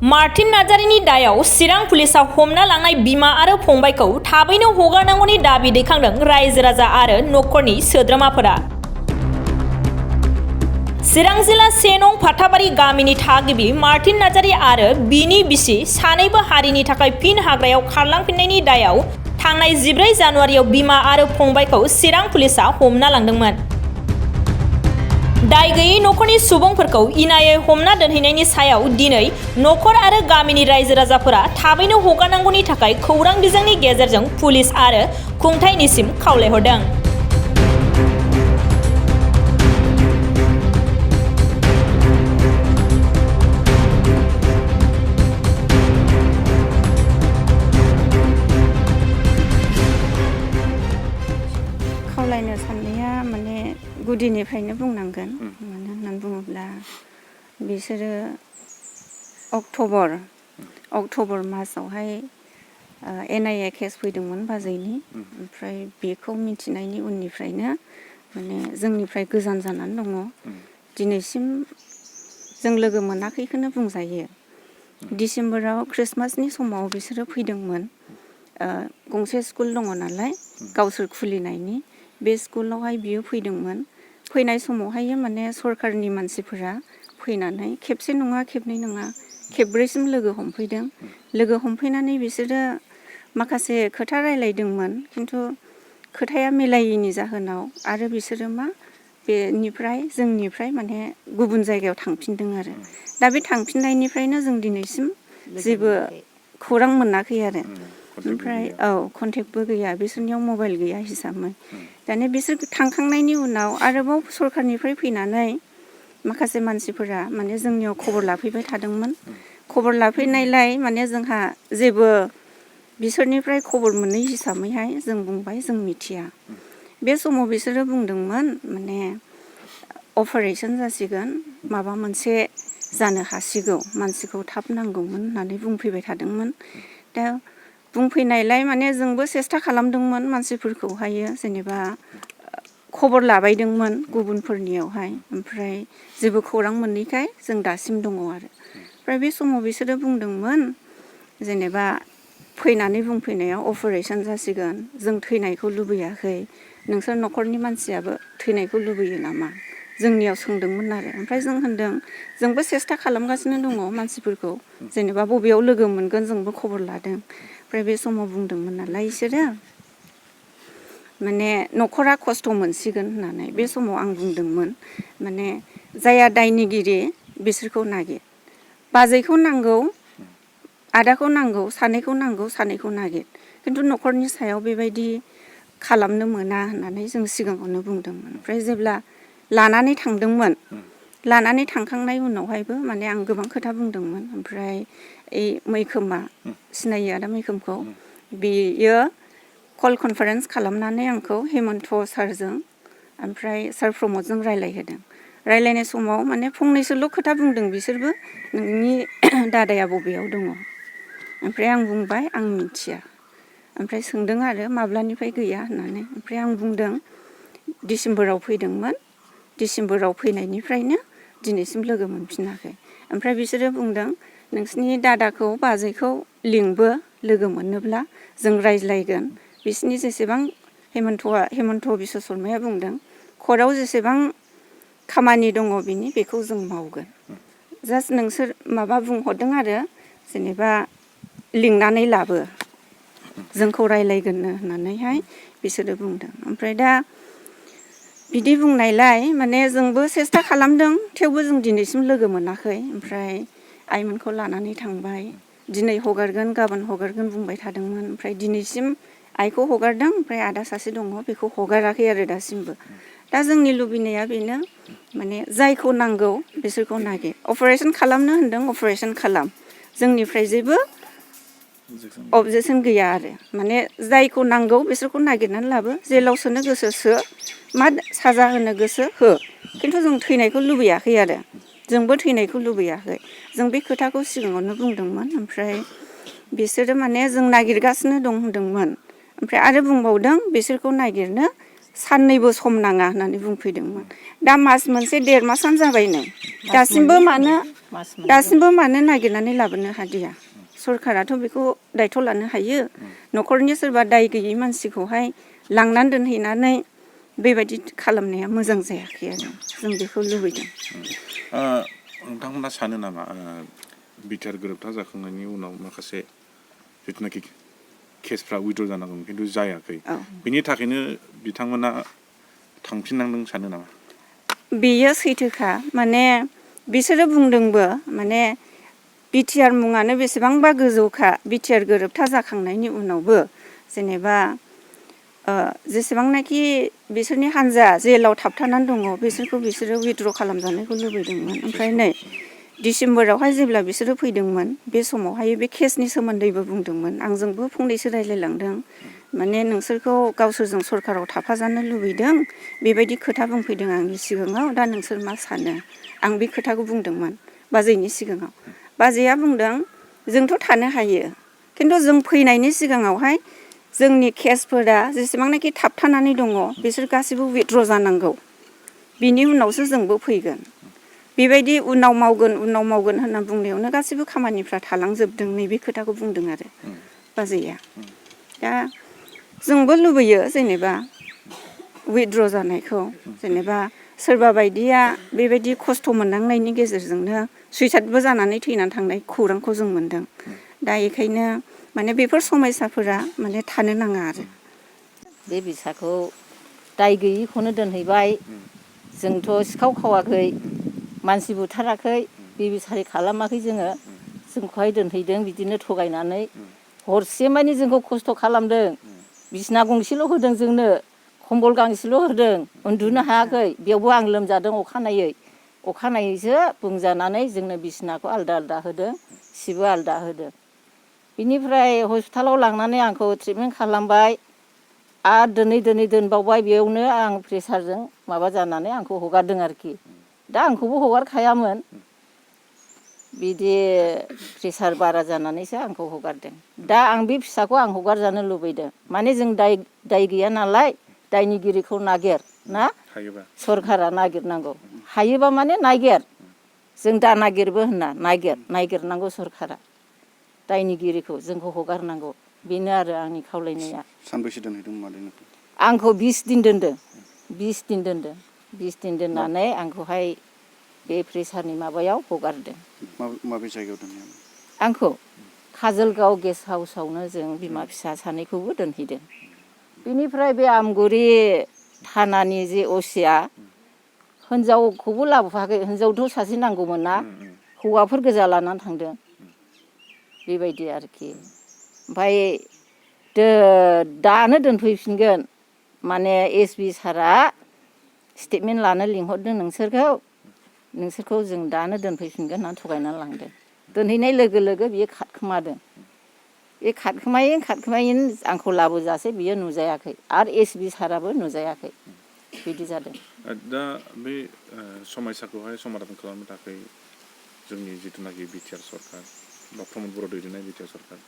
Martin नार्जारिनि दायाव चिरां पुलिसा हमना लांनाय बिमा आरो फंबायखौ थाबैनो हगारनांगौनि दाबि दैखांदों रायजो राजा आरो नखरनि सोद्रोमाफोरा। चिरां जिल्ला 1 नं फाथाबारि गामिनि थागिबि मार्टिन नार्जारि आरो बिनि बिसि सानैबो हारिनि थाखाय फिन हाग्रायाव खारलांफिननायनि दायाव थांनाय 14 जानुवारियाव बिमा आरो फंबायखौ चिरां पुलिसा हमना लांदोंमोन। दाय गैयै नखरनि सुबुंफोरखौ इनायै हमना दोनहैनायनि सायाव दिनै नखर आरो गामिनि रायजो राजाफोरा थाबैनो हगारनांगौनि थाखाय खौरां बिजोंनि गेजेरजों पुलिस आरो खुंथायनिसिम खावलायहरदों। खावलायनो साननाया माने गुदिनिफ्रायनो बुंनांगोन। मानो होननानै बुङोब्ला बिसोरो अक्ट'बर मासावहाय NIA केस फैदोंमोन बाजैनि, ओमफ्राय बेखौ मिथिनायनि उननिफ्रायनो माने जोंनिफ्राय गोजान जानानै दङ। दिनैसिम जों लोगो मोनाखैखौनो बुंजायो। डिसेम्बराव ख्रिस्टमासनि समाव बिसोरो फैदोंमोन। गंसे स्कुल दङ नालाय गावसोर खुलिनायनि, बे स्कुलावहाय बियो फैदोंमोन। फैनाय समावहाय माने सरकारनि मानसिफोरा फैनानै खेबसे नङा खेबनै नङा खेबब्रैसिम लोगो हमफैदों। लोगो हमफैनानै बिसोरो माखासे खोथा रायलायदोंमोन, खिन्थु खोथाया मिलायैनि जाहोनाव आरो बिसोरो जोंनिफ्राय माने गुबुन जायगायाव थांफिनदों आरो। दा बे थांफिननायनिफ्रायनो जों दिनैसिम जेबो खौरां मोनाखै आरो। ओमफ्राय कन्टेक्टबो गैया, बिसोरनियाव मबाइल गैया हिसाबै। दाने बिसोर थांखांनायनि उनाव आरोबाव सरकारनिफ्राय फैनानै माखासे मानसिफोरा माने जोंनियाव खबर लाफैबाय थादोंमोन। खबर लाफैनायलाय माने जोंहा जेबो बिसोरनिफ्राय खबर मोनै हिसाबैहाय जों बुंबाय जों मिथिया। बे समाव बिसोरो बुंदोंमोन माने अपारेशन जासिगोन, माबा मोनसे जानो हासिगौ, मानसिखौ थाब नांगौमोन होननानै बुंफैबाय थादोंमोन। दा बुंफैनायलाय माने जोंबो सेस्था खालामदोंमोन मानसिफोरखौहायो, जेनेबा खबर लाबायदोंमोन गुबुनफोरनियावहाय, ओमफ्राय जेबो खौरां मोनैखाय जों दासिम दङ आरो। ओमफ्राय बे समाव बिसोरो बुंदोंमोन जेनेबा फैनानै बुंफैनायाव अपारेशन जासिगोन, जों थैनायखौ लुबैयाखै, नोंसोर नखरनि मानसियाबो थैनायखौ लुबैयो नामा जोंनियाव सोंदोंमोन आरो। ओमफ्राय जों होनदों जोंबो सेस्था खालामगासिनो दङ मानसिफोरखौ, जेनेबा बबेयाव लोगो मोनगोन जोंबो खबर लादों। ओमफ्राय बे समाव बुंदोंमोन नालाय बिसोरो माने नखरा खस्थ' मोनसिगोन होननानै। बे समाव आं बुंदोंमोन माने जाया दायनिगिरि बिसोरखौ नागिर, बाजैखौ नांगौ, आदाखौ नांगौ, सानैखौ नागिर, खिन्थु नखरनि सायाव बेबायदि खालामनो मोना होननानै जों सिगाङावनो बुंदोंमोन। ओमफ्राय जेब्ला लानानै थांदोंमोन, लानानै थांखांनाय उनावहायबो माने आं गोबां खोथा बुंदोंमोन। ओमफ्राय मैखोमा सिनायो आदा मैखोमखौ, बेयो कल कनफारेन्स खालामनानै आंखौ हेमन्त सारजों ओमफ्राय सार प्रमदजों रायलायहोदों। रायलायनाय समाव माने फंनैसोल' खोथा बुंदों बिसोरबो, नोंनि दादाया बबेयाव दङ। ओमफ्राय आं बुंबाय आं मिथिया। ओमफ्राय सोंदों आरो माब्लानिफ्राय गैया होननानै। ओमफ्राय आं बुंदों डिसेम्बराव फैदोंमोन, डिसेम्बराव फैनायनिफ्रायनो दिनैसिम लोगो मोनफिनाखै। ओमफ्राय बिसोरो बुंदों नोंसिनि दादाखौ बाजैखौ लिंबो, लोगो मोनोब्ला जों रायज्लायगोन। बिसिनि जेसेबां हेमन्त बिश्व शर्माया बुंदों कर्टआव जेसेबां खामानि दङ बेखौ जों मावगोन। जास्ट नोंसोर माबा बुंहरदों आरो जेनेबा लिंनानै लाबो, जोंखौ रायलायगोननो होननानैहाय बिसोरो बुंदों। ओमफ्राय दा बिदि बुंनायलाय माने जोंबो सेस्था खालामदों, थेवबो जों दिनैसिम लोगो मोनाखै। ओमफ्राय आइमोनखौ लानानै थांबाय, दिनै हगारगोन गाबोन हगारगोन बुंबाय थादोंमोन। ओमफ्राय दिनैसिम आइखौ हगारदों, ओमफ्राय आदा सासे दङ बेखौ हगाराखै आरो दासिमबो। दा जोंनि लुबैनाया बेनो माने जायखौ नांगौ बिसोरखौ नागिर। अपारेशन खालामनो होनदों अपारेशन खालाम, जोंनिफ्राय जेबो अबजेक्सन गैया आरो। माने जायखौ नांगौ बिसोरखौ नागिरनानै लाबो, जेलाव सोनो गोसो सो, मा साजा होनो गोसो हो, खिन्थु जों थैनायखौ लुबैयाखै आरो, जोंबो थैनायखौ लुबैयाखै। जों बे खोथाखौ सिगाङावनो बुंदोंमोन। ओमफ्राय बिसोरो माने जों नागिरगासिनो दं होनदोंमोन। ओमफ्राय आरो बुंबावदों बिसोरखौ नागिरनो साननैबो सम नाङा होननानै बुंफैदोंमोन। दा मास मोनसे 1.5 मासानो जाबाय नै, दासिमबो मानो मास मोननै दासिमबो मानो नागिरनानै लाबोनो हादिया सरकाराथ' बेखौ दायथ' लानो हायो न'खरनि सोरबा दाय गैयै मानसिखौहाय लांनानै दोनहैनानै बेबायदि खालामनाया मोजां जायाखै आरो जों बेखौ लुबैदों। नोंथांमोना सानो नामा बिटिआर गोरोबथा जाखांनायनि उनाव माखासे जिथुनाखि केसफ्रा उइद्र' जानांगौ खिन्थु जायाखै बिनि थाखायनो बिथांमोना थांफिननांदों सानो नामा? बेयो सैथोखा माने बिसोरो बुंदोंबो माने बिटिआर मुङानो बेसेबांबा गोजौखा बिटिआर गोरोबथा जाखांनायनि उनावबो जेनेबा जेसेबांनाखि बिसोरनि हान्जा जेलाव थाबथानानै दङ बिसोरखौ बिसोरो उइद्र' खालामजानायखौ लुबैदोंमोन ओमफ्राय नै डिसेम्बरावहाय जेब्ला बिसोरो फैदोंमोन बे समावहाय बे केसनि सोमोन्दैबो बुंदोंमोन आंजोंबो फंनैसो रायज्लायलांदों माने नोंसोरखौ गावसोरजों सरकाराव थाफाजानो लुबैदों बेबायदि खोथा बुंफैदों आंनि सिगाङाव दा नोंसोर मा सानो आं बे खोथाखौ बुंदोंमोन बाजैनि सिगाङाव बाजैया बुंदों जोंथ' थानो हायो खिन्थु जों फैनायनि सिगाङावहाय जोंनि केसफोरा जेसेबांनाखि थाबथानानै दङ बिसोर गासिबो उइद्र' जानांगौ बिनि उनावसो जोंबो फैगोन बेबायदि उनाव मावगोन होनना बुंनायावनो गासिबो खामानिफ्रा थालांजोबदों नैबे खोथाखौ बुंदों आरो बाजैया दा जोंबो लुबैयो जेनेबा उइद्र' जानायखौ जेनेबा सोरबा बायदिया बेबायदि खस्थ' मोननांनायनि गेजेरजोंनो सुइसाइडबो जानानै थैनानै थांनाय खौरांखौ जों मोनदों दा बेखायनो माने बेफोर समयसाफोरा माने थानो नाङा आरो बे बिसाखौ दाय गैयिखौनो दोनहैबाय जोंथ' सिखाव खावाखै मानसि बुथाराखै बे बिसारि खालामाखै जोंखौहाय दोनहैदों बिदिनो थगायनानै हरसे मानि जोंखौ खस्थ' खालामदों बिसिना गंसेल' होदों जोंनो खम्बल गांसेल' होदों उन्दुनो हायाखै बेयावबो आं लोमजादों अखानायैसो बुंजानानै जोंनो बिसिनाखौ आलदा होदों सिबो आलदा होदों बिनिफ्राय हस्पिटालाव लांनानै आंखौ ट्रिटमेन्ट खालामबाय आरो दोनै दोनबावबाय बेयावनो आं प्रेसारजों माबा जानानै आंखौ हगारदों आरोखि दा आंखौबो हगारखायामोन बिदि प्रेसार बारा जानानैसो आंखौ हगारदों दा आं बे फिसाखौ आं हगारजानो लुबैदों माने जों दाय गैया नालाय दायनिगिरिखौ नागिर ना सरकारा नागिरनांगौ हायोबा माने नागिर जों दा नागिरबो होनना नागिरनांगौ सरकारा दायनिगिरिखौ जोंखौ हगारनांगौ बेनो आरो आंनि खावलायनाया। सानबैसे दोनहैदों मादैनिखौ? आंखौ 20 दिन दोनदों 20 दिन दोननानै आंखौहाय बे प्रेसारनि माबायाव हगारदों। माबे जायगायाव दोनहैयो? आंखौ काजलगाव गेस्ट हाउसावनो जों बिमा फिसा सानैखौबो दोनहैदों। बेनिफ्राय बे आमगुरि थानानि जे असिया हिनजावखौबो लाबोफाखै हिनजावथ' सासे नांगौमोन ना हौवाफोर गोजा लानानै थांदों बेबायदि आरोखि ओमफ्राय दानो दोनफैफिनगोन माने एसपि सारआ स्टेटमेन्ट लानो लिंहरदों नोंसोरखौ जों दानो दोनफैफिनगोन होननानै थगायनानै लांदों दोनहैनाय लोगो बियो खारखोमादों बे खारखोमायैनो आंखौ लाबोजासे बियो नुजायाखै आरो एसपि साराबो नुजायाखै बिदि जादों। दा बे समयसाखौहाय समाधान खालामनो थाखाय जोंनि जिथुनाखि बिटिआर सरकार बा प्रमद बर' दैदेननाय बिटिआर सरकार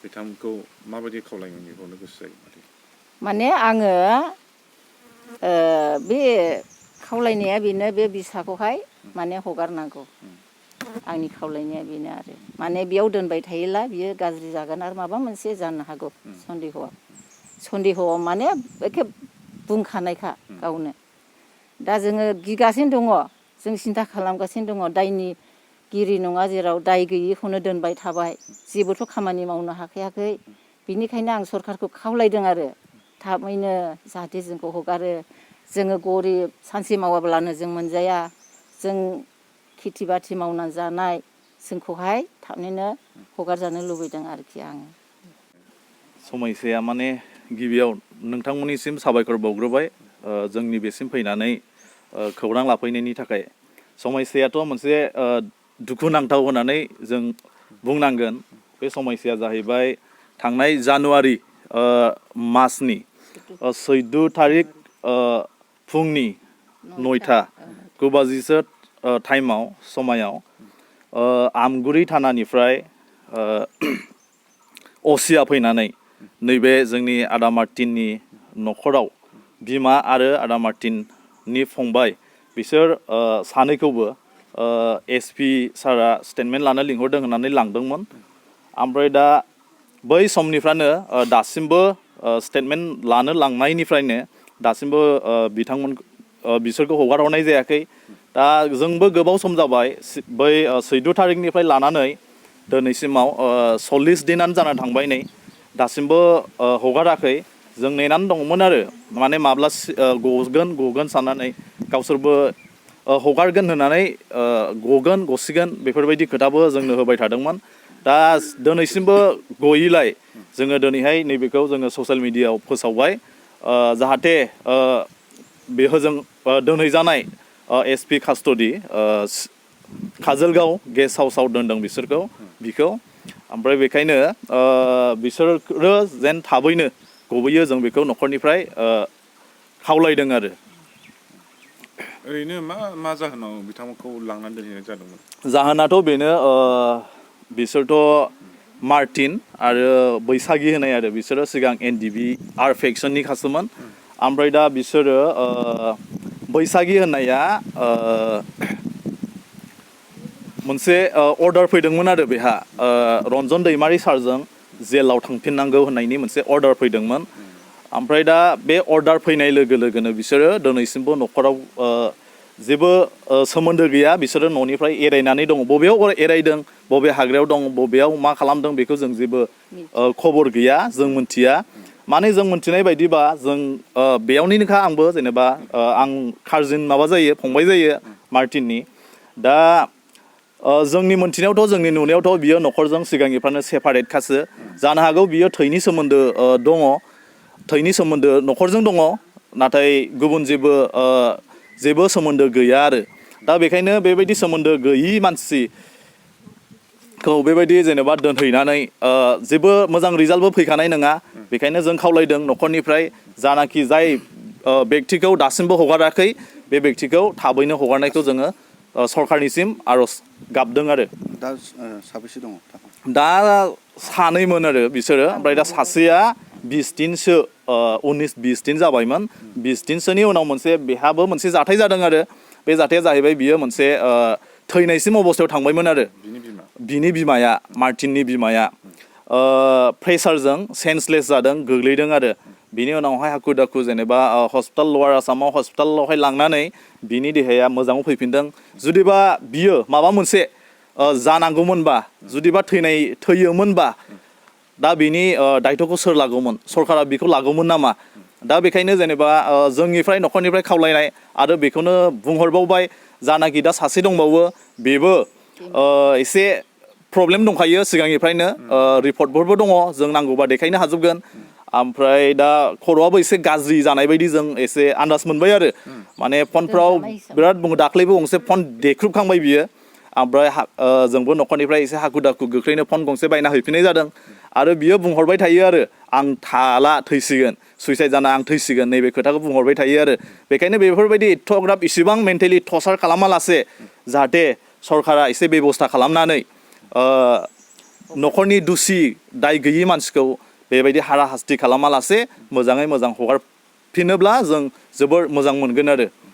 बिथांमोनखौ माबायदि खावलायनानै हरनो गोसो जायो? माने आङो बे खावलायनाया बेनो बे बिसाखौहाय माने हगारनांगौ आंनि खावलायनाया बेनो आरो माने बेयाव दोनबाय थायोब्ला बियो गाज्रि जागोन आरो माबा मोनसे जानो हागौ सन्देहआव माने एखे बुंखानायखा गावनो दा जोङो गिगासिनो दङ जों सिन्था खालामगासिनो दङ दायनिगिरि नङा जेराव दाय गैयिखौनो दोनबाय थाबाय जेबोथ' खामानि मावनो हाखायाखै बिनिखायनो आं सरकारखौ खावलायदों आरो थाबैनो जाहाथे जोंखौ हगारो जोङो गरिब सानसे मावाब्लानो जों मोनजाया जों खेथि बाथि मावनानै जानाय जोंखौहाय थाबैनो हगारजानो लुबैदों आरोखि आङो। समयसाया माने गिबियाव नोंथांमोननिसिम साबायखर बावग्रोबाय जोंनि बेसिम फैनानै खौरां लाफैनायनि थाखाय समयसायाथ' मोनसे दुखुनांथाव होननानै जों बुंनांगोन बे समयसाया जाहैबाय थांनाय जानुवारि मासनि 14 थारिख फुंनि 9टा 9 बाजिसो समायाव आमगुरि थानानिफ्राय असिया फैनानै नैबे जोंनि आदा मार्टिननि न'खराव बिमा आरो आदा मार्टिननि फंबाय बिसोर सानैखौबो एसपि सारा स्टेटमेन्ट लानो लिंहरदों होननानै लांदोंमोन ओमफ्राय दा बै समनिफ्रायनो दासिमबो स्टेटमेन्ट लानो लांनायनिफ्रायनो दासिमबो बिसोरखौ हगार हरनाय जायाखै दा जोंबो गोबाव सम जाबाय बै 14 थारिखनिफ्राय लानानै दिनैसिमाव 40 दिनानो जाना थांबाय नै दासिमबो हगाराखै जों नेनानै दंमोन आरो माने माब्ला गगोन साननानै गावसोरबो हगारगोन होननानै गसिगोन बेफोरबायदि खोथाबो जोंनो होबाय थादोंमोन दा दिनैसिमबो गयैलाय जोङो दिनैहाय नैबेखौ जोङो ससियेल मिडियायाव फोसावबाय जाहाथे बे होजों दोनहैजानाय एसपि कास्टडि काजलगाव गेस्ट हाउसाव दोनदों बिखौ ओमफ्राय बेखायनो बिसोरो जेन थाबैनो गुबैयो जों बेखौ न'खरनिफ्राय खावलायदों आरो ओरैनो मा जाहोनाव बिथांमोनखौ लांनानै दोनहैनाय जादोंमोन जाहोनाथ' बेनो बिसोरथ' मार्टिन आरो बैसागि होनाय आरो बिसोरो सिगां NDB आर फेक्सननि खासोमोन ओमफ्राय दा बिसोरो बैसागि होननाया मोनसे अर्डार फैदोंमोन आरो बेहा रन्जन दैमारि सारजों जेलाव थांफिननांगौ होननायनि मोनसे अर्डार फैदोंमोन ओमफ्राय दा बे अर्डार फैनाय लोगो लोगोनो बिसोरो दिनैसिमबो न'खराव जेबो सोमोन्दो गैया बिसोरो न'निफ्राय एरायनानै दङ बबेयाव एरायदों बबे हाग्रायाव दं बबेयाव मा खालामदों बेखौ जों जेबो खबर गैया जों मिथिया माने जों मिथिनाय बायदिबा जों बेयावनिनोखा आंबो जेनेबा आं काजिन माबा जायो फंबाय जायो मार्टिननि दा जोंनि मोनथिनायावथ' जोंनि नुनायावथ' बियो न'खरजों सिगांनिफ्रायनो सेपारेटखासो जानो हागौ बियो थैनि सोमोन्दो दङ थैनि सोमोन्दो न'खरजों दङ नाथाय गुबुन जेबो सोमोन्दो गैया आरो दा बेखायनो बेबायदि सोमोन्दो गैयि मानसिखौ बेबायदि जेनेबा दोनहैनानै जेबो मोजां रिजाल्टबो फैखानाय नङा बेखायनो जों खावलायदों न'खरनिफ्राय जानाखि जाय बेक्तिखौ दासिमबो हगाराखै बे बेक्तिखौ थाबैनो हगारनायखौ जोङो सरकारनिसिम आर'ज गाबदों आरो दा साबेसे दङ दा सानैमोन आरो बिसोरो ओमफ्राय दा सासेया 20 दिनसो 19-20 दिन जाबायमोन 20 दिनसोनि उनाव बेहाबो मोनसे जाथाय जादों आरो बे जाथाया जाहैबाय बियो मोनसे थैनायसिम अबस्थायाव थांबायमोन आरो बिनि बिमाया मार्टिननि बिमाया प्रेसारजों सेन्सलेस जादों गोग्लैदों आरो बिनि उनावहाय हाखु दाखु जेनेबा हस्पिटाल लवार आसामाव हस्पिटालावहाय लांनानै बिनि देहाया मोजाङाव फैफिनदों जुदिबा बियो माबा मोनसे जानांगौमोनबा जुदिबा थैयोमोनबा दा बिनि दायथ'खौ सोर लागौमोन सरकारा बेखौ लागौमोन नामा दा बेखायनो जेनेबा जोंनिफ्राय न'खरनिफ्राय खावलायनाय आरो बेखौनो बुंहरबावबाय जानाखि दा सासे दंबावो बेबो एसे प्रब्लेम दंखायो सिगांनिफ्रायनो रिपर्टफोरबो दङ जों नांगौबा देखायनो हाजोबगोन ओमफ्राय दा खर'आबो एसे गाज्रि जानाय बायदि जों एसे आन्दाज मोनबाय आरो माने फनफ्राव बिराद बुङो दाख्लैबो गंसे फन देख्रुबखांबाय बियो ओमफ्राय जोंबो न'खरनिफ्राय एसे हाखु दाखु गोख्रैनो फन गंसे बायना हैफिननाय जादों आरो बियो बुंहरबाय थायो आरो आं थाला थैसिगोन सुइसाइड जाना आं थैसिगोन नैबे खोथाखौ बुंहरबाय थायो आरो बेखायनो बेफोरबायदि एथ'ग्राब इसेबां मेन्टेलि टर्चार खालामालासे जाहाथे सरकारा एसे बेब'स्था खालामनानै न'खरनि दुसि दाय गैयि मानसिखौ बेबायदि हारा हास्ति खालामालासे मोजाङै मोजां हगारफिनोब्ला जों जोबोर मोजां मोनगोन आरो